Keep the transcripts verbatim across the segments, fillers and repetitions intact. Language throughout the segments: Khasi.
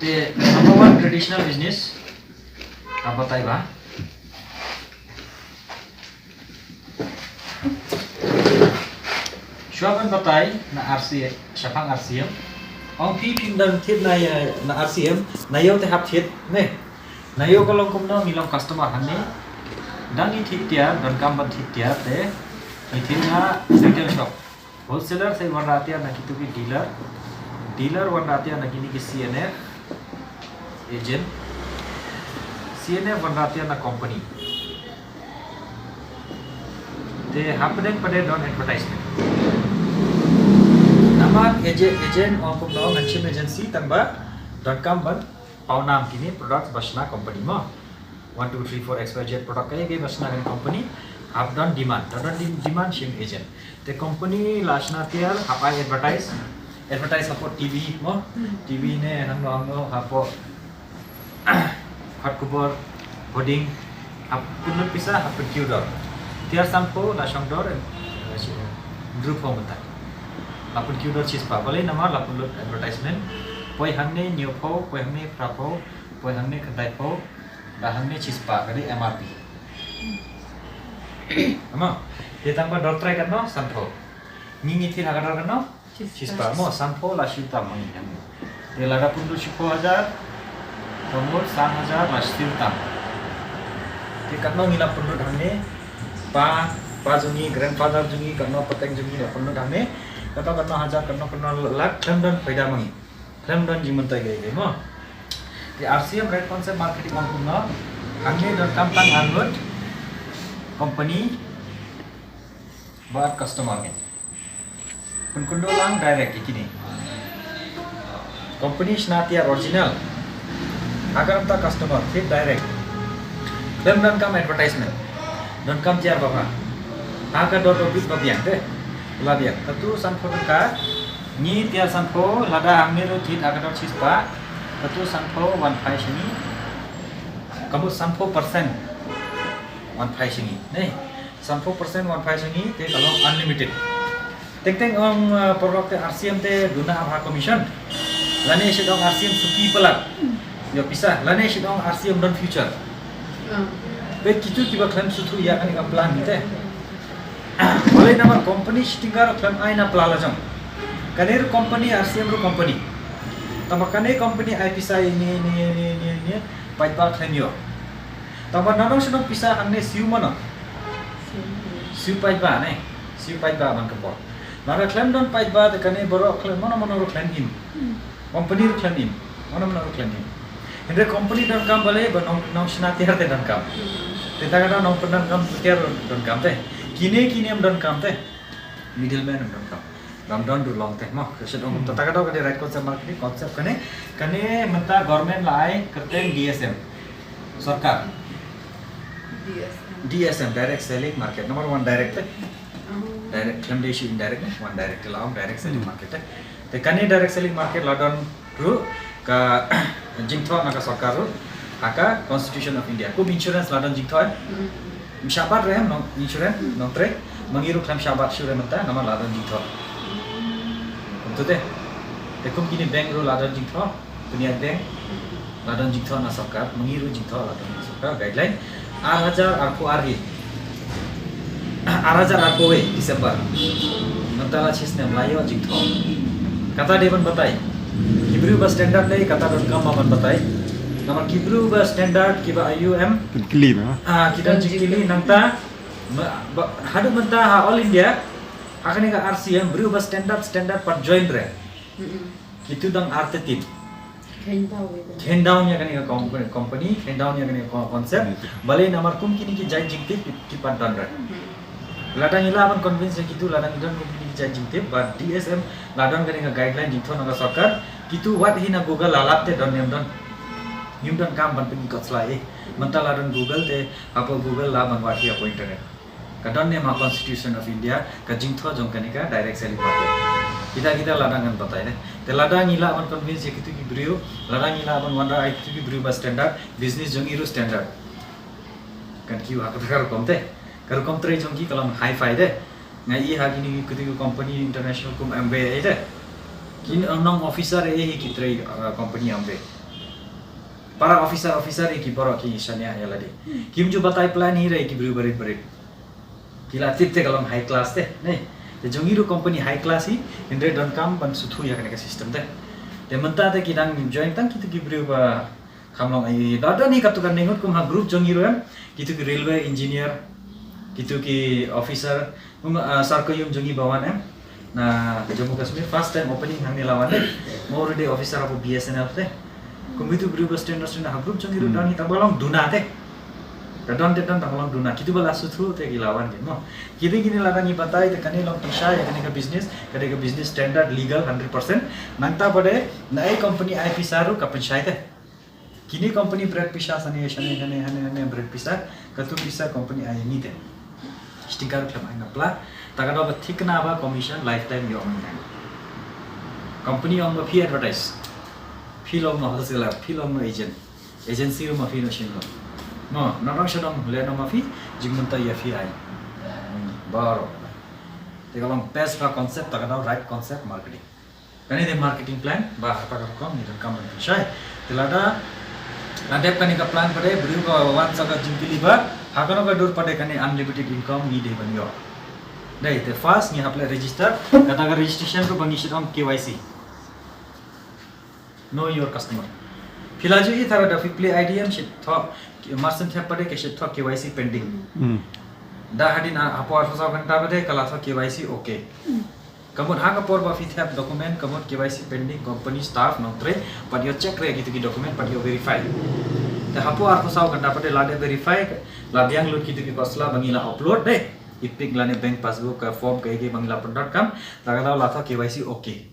Number one traditional business. Ka batai ba. Shuwa ban batai na R C, shaphang R C M. Ong phi phim dang thied na, na R C M, na ïew te hap thied ne. Na ïew ka long kumno, ngi long customer hangne. Dang ngi thied tiar, donkam ban thied tiar te ngi thied na retail shop. Wholesaler sa wanrah tiar na kitu ki dealer. Dealer wanrah tiar na kine ki C N F agent. C N F wanrah tiar na company. Te hapdeng pat de don advertisement. Namar agent, agent ong kumno, ngan shim agency tang ba donkam ban paw nam kine products ba shna company mo. One two three four X Y Z product kaei kaei ba shna kane company, hap don demand. Hap don dem-, demand, shim agent. Te company la shna tiar, hap ai advertise. Advertise hapoh T V mo. T V ne hangno hangno, hapoh khubor, hoarding, hap pynlut pisa, hap pynkiew dor. Tiar sanphew la shong dor, eh, shi-, hynriewphew mynta. La pynkiew dor shispah. Balei? Namar la pynlut advertisement. Poi hangne hynñiewphew, poi hangne phraphew, poi hangne khyndaiphew, da hangne shispah, ka dei M R P. Ama, te tang ba dor trai katno? Sanphew. Ngi ngi thied ha ka dor katno? Shispah. Shispah mo, sanphew la siew tam ma ngi. Te lada pynlut shiphew hajar, ka mut san hajar la siew tam. Te katno ngi la pynlut hangne? Pa, pa jong ngi, grandfather jong ngi, katno pateng jong ngi la pynlut hangne? Katno katno hajar, katno katno lak, khlem don faida ma ngi. Khlem don jingmyntoi kaei kaei mo. Te R C M, Right Concept Marketing ong kumno, hangne donkam tang arngut company bad customer ngi. Pynkynduh lang direct ïa kine. Company shna tiar original. Ha ka bynta customer thied direct. Khlem donkam advertisement. Donkam tiar ba bha. Ha ka dor ba bit ba biang te. La biang. Katu sanphew tyngka. Ngi tiar sanphew, lada hangne ruh thied ha ka dor shispah. Katu sanphew wan phai sha ngi. Ka mut sanphew percent wan phai sha ngi. Ne. Sanphew percent wan phai sha ngi, te ka long unlimited. Teng teng ong, uh, paralok te R C M te duna ha commission. Lane shu ong R C M suki palat ïoh pisa. Lane shu ong R C M don future. Peit kitu kiba khlem sngewthuh ïa kane ka plan hi te. Balei? Namar company shiteng ruh khlem ai na pla la jong. Kane ruh company, R C M ruh company. Tangba kane company ai pisa ïa ne ne ne ne ne, paidbah khlem ïoh. Tangba na nong shu nong pisa hangne siew mano? Siew paidbah ne. Siew paidbah ban ka por. Lada khlem don paidbah te kane baroh khlem, mano mano ruh khlem im. Company ruh khlem im. Mano mano ruh khlem im. Hynrei company donkam balei? Ba nong, nong shna tiar te donkam. Te ta ka nong pyndonkam tiar donkam te. Kine kine em donkam te. Middleman em donkam. Lam don ruh long te mo. Ka shet ong ta ka dei ka dei Right Concept Marketing, concept kane. Kane mynta government la ai kyrteng D S M. Sorkar. D S M. D S M, Direct Selling Market. Number one direct te. Direct, khlem dei shu indirect ne, wan direct, la ong direct selling market te. Te kane direct selling market la don ruh ka jingthoh na ka sorkar ruh ha ka Constitution of India. Kum insurance la don jingthoh, eh? Ym shah bat re nong insurance, nong trei, ma ngi ruh khlem shah bat shuh re mynta, namar la don jingthoh. Kumto te. Te kum kine bank ruh la don jingthoh. Pynïaid bank la don jingthoh na sorkar, ma ngi ruh jingthoh la don na sorkar, guideline. Ar hajar arphew ar hi. Ar hajar arphew wei December. Mynta la shi snem la ïoh jingthoh. Kata dei ban batai. Ki briew ba standard dei kata donkam ba ban batai. Namar ki briew ba standard kiba aïu em. Pynkylla. Ah, ki don jingkylla nangta. Haduh mynta ha All India ha kane ka R C M briew ba standard standard pat join re. Kitu dang artatien. Khein down ïa kane ka company, khein down ïa kane ka concept. Balei? Namar kum kine ki jait jingtip ki pat don re. Lada ngi lah ban convince ïa kitu, lada ngi don kum kine ki jait jingtip ba D S M la don kane ka guideline jingthoh na ka sorkar, kitu wat hi na Google la lap te don ne ym don. Ngim donkam ban pyni kot slai. Mynta la don Google te hapoh Google lah ban wad hi hapoh internet. Ka don ne em ha Constitution of India ka jingthoh jong kane ka direct selling market. Kita kita lada ngan batai ne. Te lada ngi lah ban convince ïa kitu ki briew, lada ngi lah ban wanrah ïa kitu ki briew ba standard, business jong i ruh standard. Kan kiew ha kata ka rukom te. Ka rukom trei jong ki ka long hi-fi te. Nga i ha kine kitu ki company international kum Amway te. Ki nong officer hi ki trei company Amway. Para officer, officer ïa ki baroh ki shaniah ïa lade. Kim ju batai plan hi re ki briew barit barit. Ki la tip te ka long high class te, ne. Te jong ngi ruh company high class hi, hynrei donkam ban sngewthuh ïa kane ka system te. Te mynta te ki dang join tang kito ki briew ba kham long ai. Ba don hi katto katne ngut kum ha group jong ngi ruh em, kito ki railway engineer, kito ki officer, kum, ah, Sir Kaiyum jong ngi ba wan em, na Jammu Kashmir, first time opening hangne la wan em. Mo already officer hapoh B S N L te. Kum kito briew ba standard standard ha group jong ngi ruh don hi, tang ba long duna te. Ka don te don, tang ba long duna. Kito ba la sngewthuh te ki la wan ki mo. Kito kine lada ngi batai te kane long pynshai ïa kane ka business, kane ka business standard legal hundred percent. Nangta ba de na ei company ai pisa ruh ka pynshai te. Kine company bret pisa shane shane shane shane shane bret pisa, katto pisa company ai ïa ngi te. Shiteng ka ruh khlem ai na pla, ta ka daw ba thikna ba commission lifetime ïoh ong ïa ngi. Company ong ba phi advertise, phi long no wholesaler, phi long no agent, agency ruh ma phi no shin lo. No, na rong sha dong le no ma phi, jingmynta ïa phi ai. Hmm, baroh. Te ka long best ba concept, ta ka daw right concept marketing. Kane de marketing plan ba ha kata ka rukom ngi donkam ban pynshai. Te lada la dep kane ka plan pat de, briew ka wan sa ka jingkylli ba ha kano ka dur pat de kane unlimited income ngi dei ban ïoh. Dei te first ngi hap leh register, kata ka registration ruh ba ngi shit ong K Y C. Know your customer. Phi la ju i tara da phi plie I D em shit thoh, mar shen thep pat de ka shit thoh K Y C pending. Hmm. Da hadien hapoh arphew saw ghanta pat de ka la thoh K Y C okay. Ka mut ha ka por ba phi thep document, ka mut K Y C pending, company, staff, nongtrei, pat ïoh check re kito ki document, pat ïoh verify. Te hapoh arphew saw ghanta pat de la dep verify, la biang lut kito ki khosla ba ngi la upload de. EPIC lane bank passbook ka form kaei kaei ba ngi la pyndonkam, ta ka daw la thoh K Y C okay.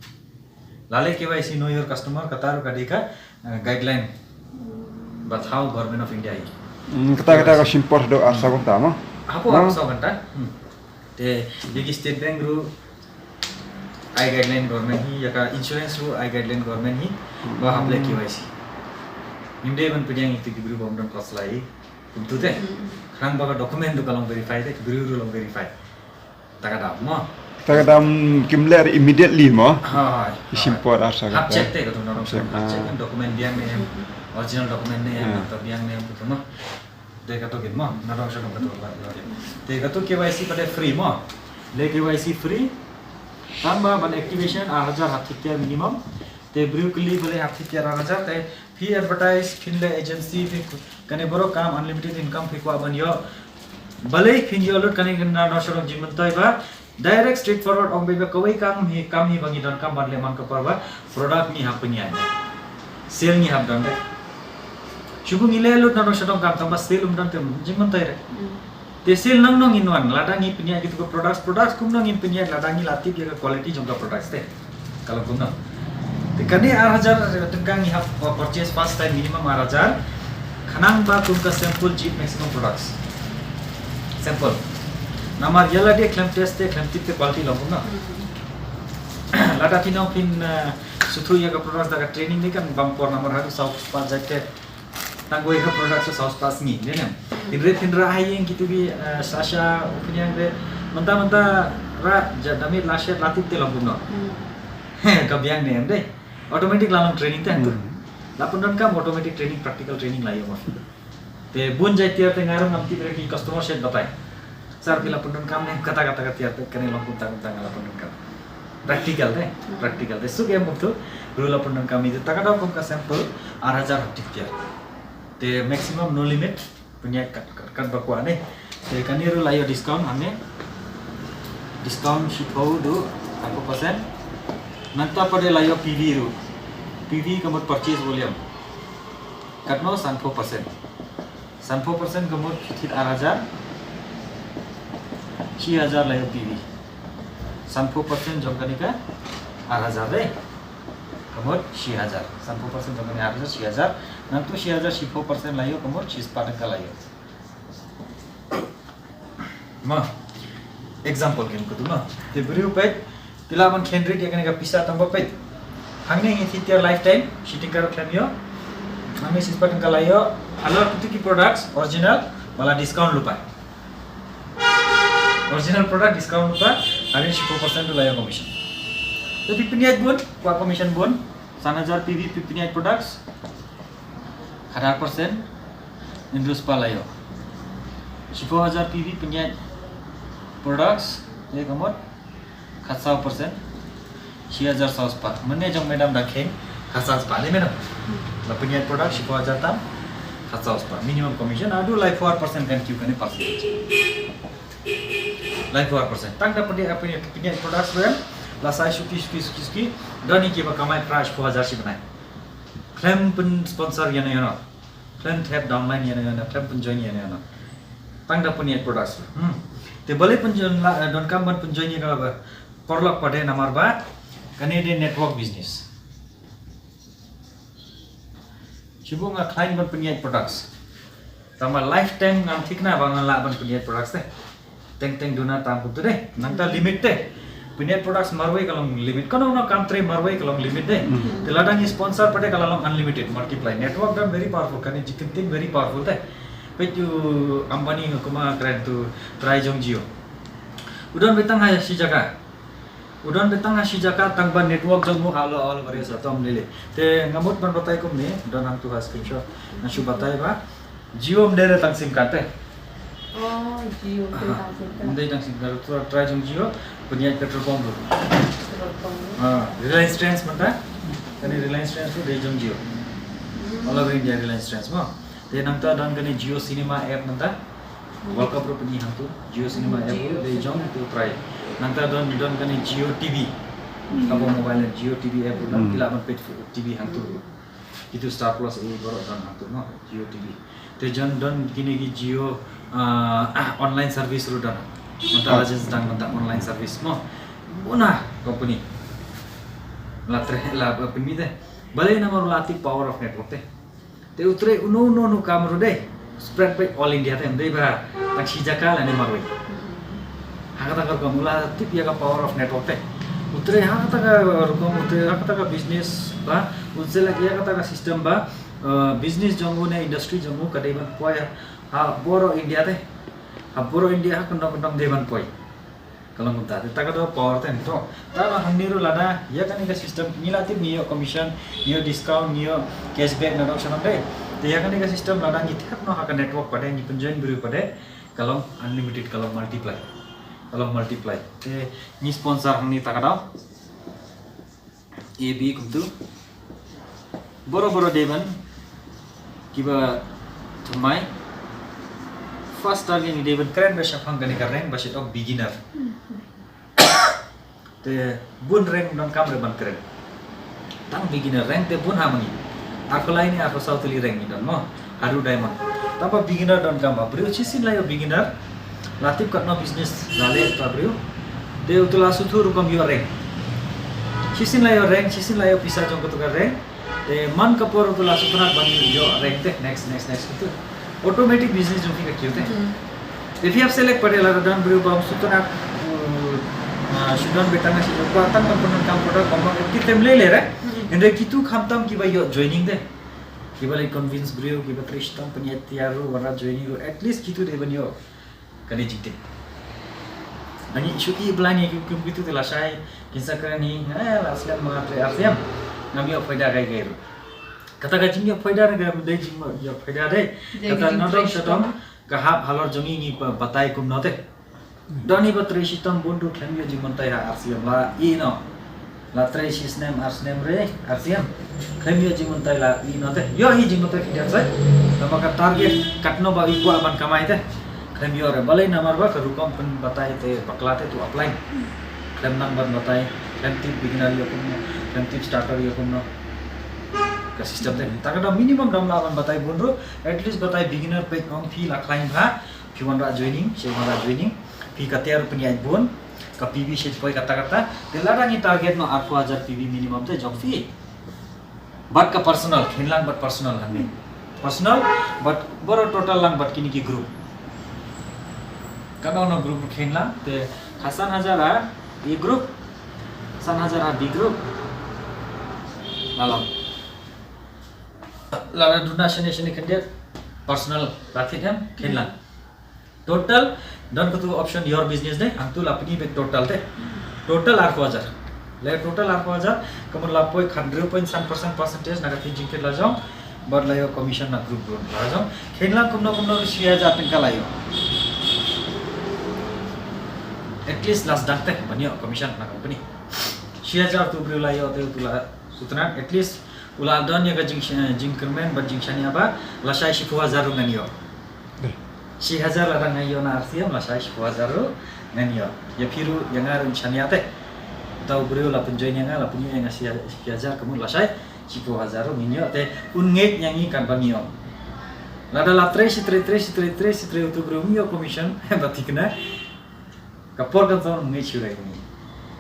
La leh K Y C know your customer, kata ruh ka dei ka, eh, guideline ba thaw Government of India hi. Hmm, kata, kata ka shim por haduh arphew saw ghanta mo? Hapoh arphew saw ghanta. Hmm. Te ïa ki State Bank ruh ai guideline government hi, ïa ka insurance ruh ai guideline government hi, ba hap leh K Y C. Ngim dei ban pdiang ïa kito ki briew bym don khosla hi. Kumto te. Hmm. Khnang ba ka document ruh ka long verify te, ki briew ruh long verify. Ta ka daw mo. Ta ka daw kim leh immediately mo. Hooid. Ki shim por arphew saw ghanta. Hap check te, kato na rong sha dong, hap check, document biang ne em, original document ne em, nangta biang ne em, kato mo. Te kato kin mo, na rong sha dong kato ba. Te kato K Y C pat de free mo. Leh K Y C free. Tangba ban activation ar hajar hap thied tiar minimum. Te briew kylli balei hap thied tiar ar hajar, te phi advertise, phin leh agency, phi kane baroh kam unlimited income phi kwah ban ïoh. Balei phin ïoh lut kane na rong sha dong jingmyntoi ba direct straight forward ong beit ba kawei kam hi, kam hi ba ngi donkam ban leh man ka por ba product ngi hap pynïaid. Sale ngi hap don de. Shu ngi leh lut na rong sha dong kam tangba sale um don te jingmyntoi re. Hmm. Te sale nang nong in wan, lada ngi pynïaid kito ki products, products kumno ngin pynïaid lada ngi la tip ïa ka quality jong ka products te. Ka long kumno. Te kane ar hajar tyngka ngi hap, uh, purchase first time minimum ar hajar. Khnang ba kum ka sample jied maximum products. Sample. Namar ïa lade khlem test te, khlem tip te quality long kumno. Lada phin ong phin, uh, sngewthuh ïa ka products da ka training ne kan bam por namar haduh saw spah jait te. Tang kawei ka product sa saw spah sngi, ne ne. Hynrei phin rah ha ïing kito ki, eh, sha sha u pynïaid re. Mynta mynta rah ja da miet la shet la tip te long kumno. Hmm. He, ka biang ne em dei. Automatic la long training te. Hmm. La pyndonkam automatic training, practical training la ïoh ma. Te bun jait tiar te nga ruh ngam tip re ki customer shet batai. Sir, phi la pyndonkam ne em kata kata ka tiar te, kane long kumta kumta nga la pyndonkam. Practical te, practical te. Suk em kumtu, briew la pyndonkam ïa kata ka daw kum ka sample, ar hajar hap thied tiar. Te maximum no limit, pynïaid kat, kat, kat ba kwah ne. Te kane ruh la ïoh discount hangne. Discount shiphew haduh arphew percent. Nangta pat de la ïoh P V ruh. P V ka mut purchase volume. Katno, sanphew percent. Sanphew percent ka mut thied ar hajar. Shi hajar la ïoh P V. Sanphew percent jong kane ka ar hajar de. Ka mut shi hajar. Sanphew percent jong kane ar hajar, shi hajar. Nangtu shi hajar shiphew percent la ïoh, ka mut shispah tyngka la ïoh. Ma, example kin kutu ma. Te briew peit, phi lah ban khenrit ïa kane ka pisa tang ba peit. Hangne ngi thied tiar lifetime, shi tyngka ruh khlem ïoh. Hangne shispah tyngka la ïoh, halor kito ki products original, ba la discount lypa. Original product discount lypa, hangne shiphew percent ruh la ïoh commission. Te phi pynïaid bun, kwah commission bun, san hajar P V phi pynïaid products. Athar percent, Indus Palayo. Shiphew hajar P V pynïaid products, ye kamot, khatsaw percent, shi hajar saw spah. Mynne jong madam da kheiñ, khatsaw spah, le madam. La pynïaid product, shiphew hajar tam, khatsaw spah. Minimum commission, adu laiphew ar percent kan kiew kane percentage. Laiphew ar percent. Tang da pynïaid, pynïaid, pynïaid products brand, la sai suki, suki, suki, suki, don ïa kiba kamai price shiphew hajar shi bnai. Khlem pyn sponsor ïano ïano. Khlem thep downline ïano ïano, khlem pynjoin ïano ïano. Tang da pynïaid products. Hmm. Te balei pynjoin la, eh, donkam ban pynjoin ïa kaba paralok pat de namar ba kane de network business. Shu buh nga khlaiñ ban pynïaid products. Tang ba lifetime ngam thikna ba ngan lah ban pynïaid products te. Teng teng duna tam kumta de. Nangta limit te. Pynïaid products marwei ka long limit. Kano kano kam trei marwei ka long limit de. Hmm. Te lada ngi sponsor pat de ka la long unlimited, multiply. Network don very powerful, kane jingkyntien very powerful te. Peit u Ambani nga kuma kren tu trai jong Jio. U don beit tang ha shi jaka. U don beit tang ha shi jaka tang ba network jong u ha all over India, sa tom lele. Te nga mut ban batai kumne, don hangtu ha screenshot. Nga shu batai ba Jio ym dei re tang SIM card te. Oh, Jio ym dei tang SIM card. Ym dei tang SIM card, tu trai jong Jio, pynïaid petrol pump ruh. Petrol pump ruh. Ah, Reliance Trends mynta. Kane Reliance Trends ruh dei jong Jio. Hmm. All over India Reliance Trends mo. Te nangta don kane Jio Cinema app mynta. Hmm. World Cup ruh pyni hangtu. Jio Cinema app ruh dei jong tu trai. Nangta don, don kane Jio T V. Hmm. Kaba mobile Jio T V app ruh don, hmm, ki lah ban peit T V hangtu ruh. Kitu Star Plus ei baroh don hangtu mo, Jio T V. Te jon don kine ki Jio, ah, ah, online service ruh don. Mynta la jan sdang mynta online service mo. Bun ah company. La trei la pynmih te. Balei namar la tip power of network te. Te u trei uno uno uno kam ruh dei spread beit all India te, ym dei ba tang shi jaka lane marwei. Ha kata ka rukom u la tip ïa ka power of network te. U trei ha kata ka rukom, u trei ha kata ka business ba un select ïa kata ka system ba, eh, business jong u ne industry jong u ka dei ban poi ha baroh India te. Ha baroh India ha kyndong kyndong dei ban poi. Ka long kumta, te ta ka dei power te to. Ta ba hangne ruh lada ïa kane ka system ngi la tip ngi ïoh commission, ngi ïoh discount, ngi ïoh cashback na dong sha dong dei. Te ïa kane ka system lada ngi thep noh ha ka network pat de, ngi pynjoin briew pat de, ka long unlimited, ka long multiply. Ka long multiply. Te ngi sponsor hangne ta ka dei. A B kumtu. Baroh baroh dei ban kiba thymmai. First target ngi dei ban kren ba shaphang kane ka rank ba shu dei beginner. Te bun rank donkam re ban kren. Tang beginner rank te bun ha ma ngi. Arphew lai ne arphew saw tylli rank ngi don mo. Haduh diamond. Tang ba beginner donkam ba briew shisien la ïoh beginner. La tip katno business la leh ta briew. Te utu la shu thuh rukom ïoh rank. Shisien la ïoh rank, shisien la ïoh pisa jong katu ka rank. Te man ka por utu la shu pynhap ban ïoh rank te next, next, next katu. Automatic business jong phi ka kiew te. Hmm. Te phi hap select pat de lada don briew ba ym shu pynhap, uh, uh, shu don beit tang shi jong ba tang kam pyndonkam product ba ma ki tem lei lei re. Hmm. Hynrei kitu khamtam kiba ïoh joining te. Kiba leit convince briew, kiba trei shitom pynïaid tiar ruh, wanrah joining ruh, at least kitu dei ban ïoh kane jingtip. Ngi shu i bla ngi kum kitu te lashai, kin sa kren hi, eh, la slem ma trei ar snem. Ngam ïoh phaida kai kai ruh. Kata ka jingïoh phaida ne ka dei jingïoh phaida dei. Kata na dong sha dong ka hap halor jong ngi ngi ba-, batai kumno te. Don hi ba trei shitom bun ruh khlem ïoh jingmyntoi ha ar snem la i noh. La trei shi snem ar snem re, ar snem. Khlem ïoh jingmyntoi la i noh te. Ïoh hi jingmyntoi ki dep sai. Namar ka target katno ba i kwah ban kamai te. Khlem ïoh re balei namar ba ka rukom pynbatai te bakla te tu apply. Khlem nang ban batai, khlem tip beginner ïoh kumno, khlem tip starter ïoh kumno. Ka system te. Ta ka da minimum dam la ban batai bun ruh, at least batai beginner peit ong phi la khlaiñ bha. Phi wanrah joining, shu wanrah joining. Phi ka tiar pynïaid bun, ka P V shu poi kata kata. Te lada ngi target noh arphew hajar P V minimum te jong phi. Bad ka personal, kynlang bad personal hangne. Personal, bad baroh total lang bad kine ki group. Kano kano group kynlang, te khatsan hajar ha A group, san hajar ha B group. Lalam. Lada duna shane shane khyndiat, personal, la thied em, kynlang. Total, don katu option your business de, hangtu la pyni beit total te. Total arphew hajar. Le total arphew hajar, ka mut la poi khathynriew point san percent percentage na ka thied jingkit la jong. Bad la ïoh commission na group loan. La jong khenlang kumno kumno shi hajar tyngka la ïoh. At least la sdang te ban ïoh commission na company. Shi hajar tu briew la ïoh te tu la sutnat, at least u la don ïa ka jing, jingkyrmen bad jingshaniah ba lashai shiphew hajar ruh ngan ïoh. Shi hajar la dang ïoh na R C M, lashai shiphew hajar ruh ngan ïoh. Ïa phi ruh ïa nga ruh shaniah te. Uta u briew la pynjoin ïa nga, la pynïoh ïa nga shi, shi hajar, ka mut lashai shiphew hajar ruh ngin ïoh te un ngeit ïa ngi kan ba ngi ong. Lada la trei shi trei, trei shi trei, trei shi trei utu briew um ïoh commission ba thikna. Ka por kan sa ngeit shuh ïa ngi.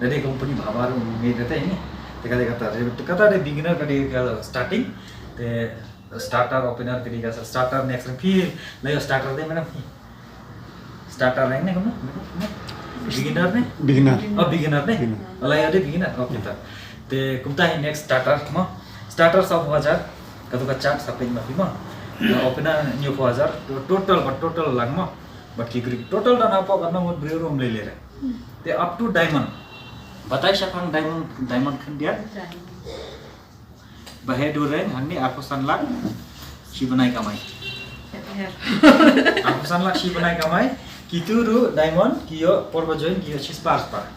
Lada company bha bha ruh um ngeit te ngi. Te kata kata te kata te beginner ka dei ka starting. Te starter, opener ka dei ka starter, next rank, phi la ïoh starter te mynta phi. Starter rank ne kumno? Beginner ne? Beginner. Oh, beginner ne? Beginner. La ïoh de beginner. Okay, ta. Te kumta hi next starter mo. Starter saw hajar. Katu ka chart sa pyn ma phi mo. Opener hynñiew phew hajar. To-, total, ba total lang mo. Bad ki group total dang hapoh katno ngut briew ruh um lei lei re. Te up to diamond. Batai shaphang diamond, diamond khyndiat. Ba heh dur rank hangne arphew san lak shi bnai kamai. Arphew san lak shi bnai kamai. Kitu ruh diamond ki ïoh por ba join ki ïoh shispah spah.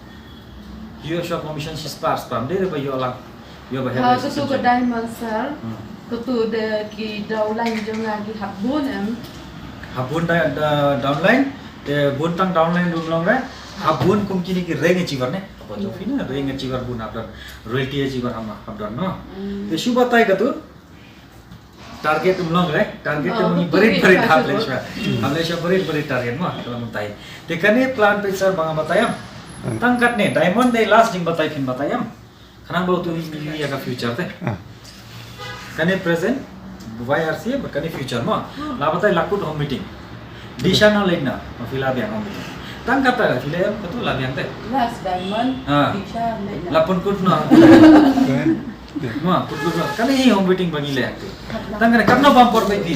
Ki ïoh shuwa commission shispah spah. Ym dei ruh ba ïoh lang. Ïoh ba heh. Ha, dur, katu ka diamond, sir. Hmm. Katu de ki downline jong nga ki hap bun em. Hap bun da, da, downline. Te bun tang downline ruh long re. Hap bun kum kine ki rank achiever ne. Apa jong phi ne rank achiever bun hap don. Royalty achiever hap, hap don no. Hmm. Te shu batai katu. Target um long re. Target te, oh, ngi katu barit ki barit hap leh shuwa. Hap leh shuwa barit barit target mo. Kala mynta. Te kane plan picture ba nga batai em. Hmm. Tang katne diamond dei last jingbatai phin batai em. Khnang ba uto hi ïa ka future te. Ah. Kane present, Y R C, kane future mo. Hmm. La batai la kut home meeting. Disha na leit na, ma phi la biang home meeting. Tang kata phi la em katu la biang te. Last diamond, ah, disha leit na. La pun kut na. Mo, pun kut na. Kane hi home meeting ba ngi leh te. Tang kane katno bam por ba phi.